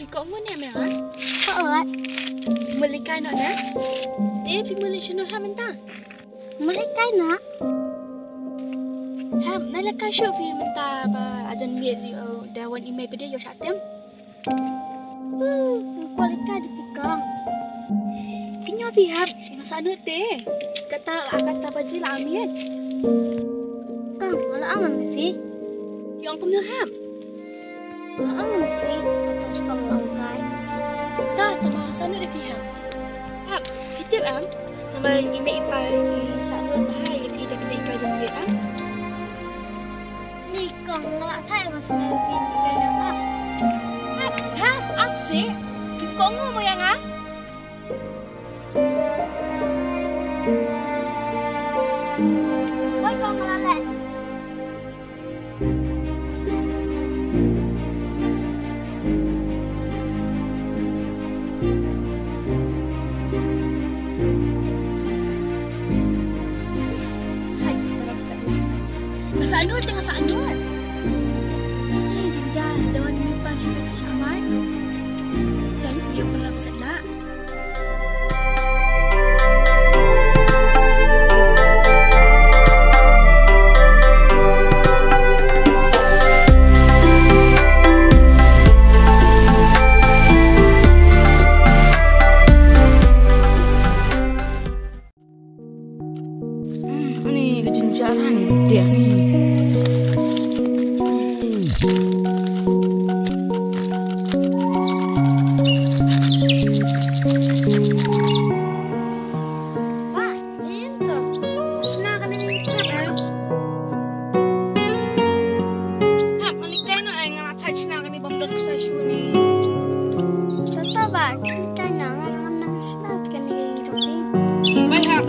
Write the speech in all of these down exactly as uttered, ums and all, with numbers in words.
Phi kohnguh ne em, ha? Kohnguh. Mut leit kai noh ne? Te phi mut leit shano ha mynta? Mut leit kai noh. Hap, nai leit kai shuh phi mynta ba ajan miet ri, oh, da wan i mei phi dei ïoh shah tem. Hmm, mut leit kai da phi kong. Kynjoh phi hap, nga sah nud te. Kata la, kata baje la miet. Kong, nga la ong ïa phi. Ïa ong kumno hap? Nga ong ïa phi, kata shu ong ong kai. Ta, ta ma sah nud ïa phi hap. Hap, phi tip em? Namar i mei i pa ngi sah nud bha ïa phi da phi dei kai jong phi em? Ni kong nga la thait ba sah nud ïa phi ni kai na hap. Hap, hap, hap seh. Phi kohnguh mo ïa nga? Oi kong, nga la leh. Hai, tara ba sah nud. Ba sah nud, tara ba sah nud. Ni jinjar, da wan i mei i pa shu sha mai. Kan ïa para ba sah nud. Hmm, ani ka jinjar ani, dia ni. Ba, ni to. Shna kane ni, shna kane. Hap, ani kai na ai nga na thait shna kane bam dot sa shu ni. Tata ba, kai na nga ngam nang shna kane ni jong ni. Bai hap.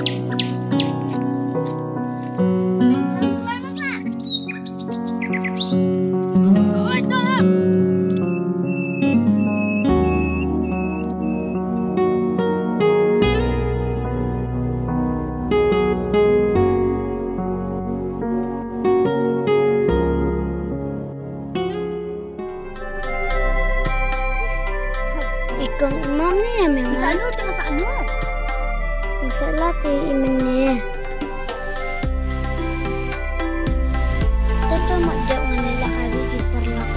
Ikong imam ni ya memang. Sanu tengah sanu. Masalah tu imam ni. Toto mat jauh ngan lelak hari di parlok.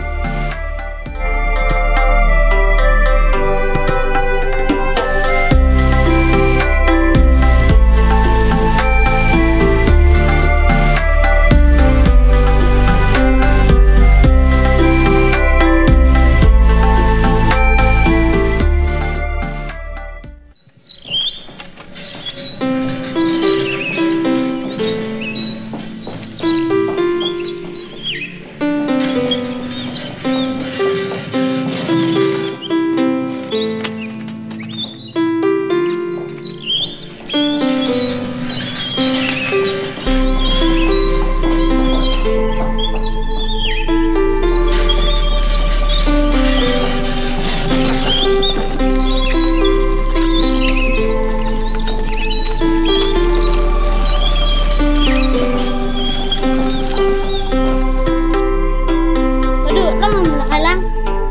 Aduh, lang, lang, lang.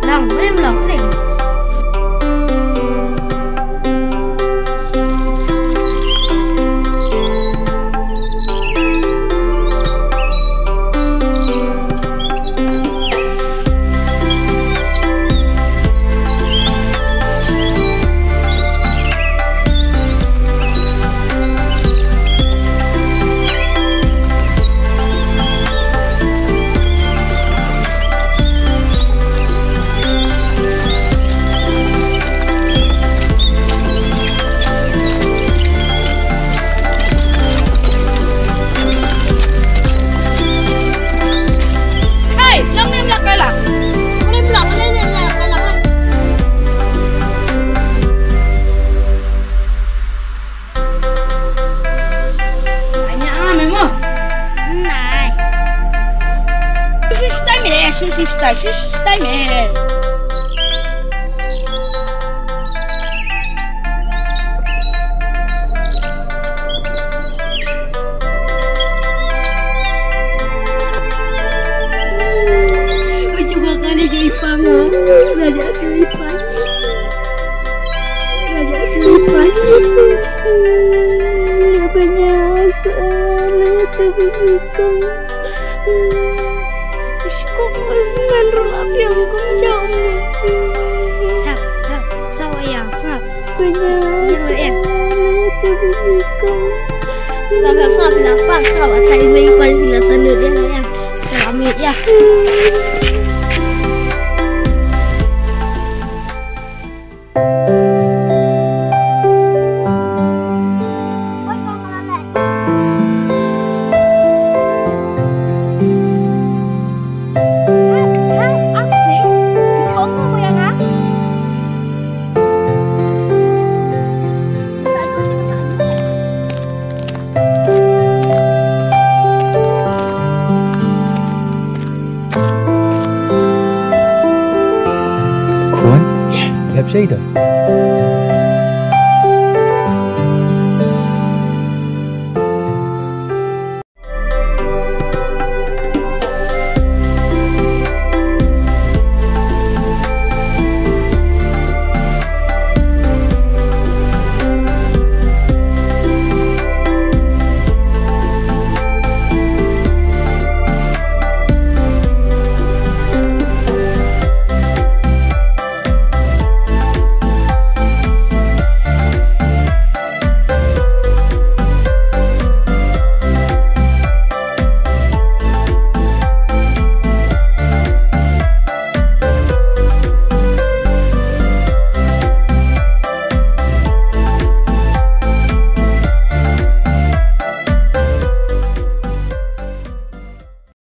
Lang, lang, lang, lang. Hey, long nem lak kai lak. Long nem lak, long nem lak kai lak. Anya ah memo. Nai. Shush shush time eh, shush shush time, shush shush time eh. Ôi, chúng con đi dây phang hả? Là đã dây phang. Sngap, sngap, sngap. Sngap, sngap, sngap. Sngap, sngap, sngap. Sngap, sngap, sngap. Khun, ïap shai da.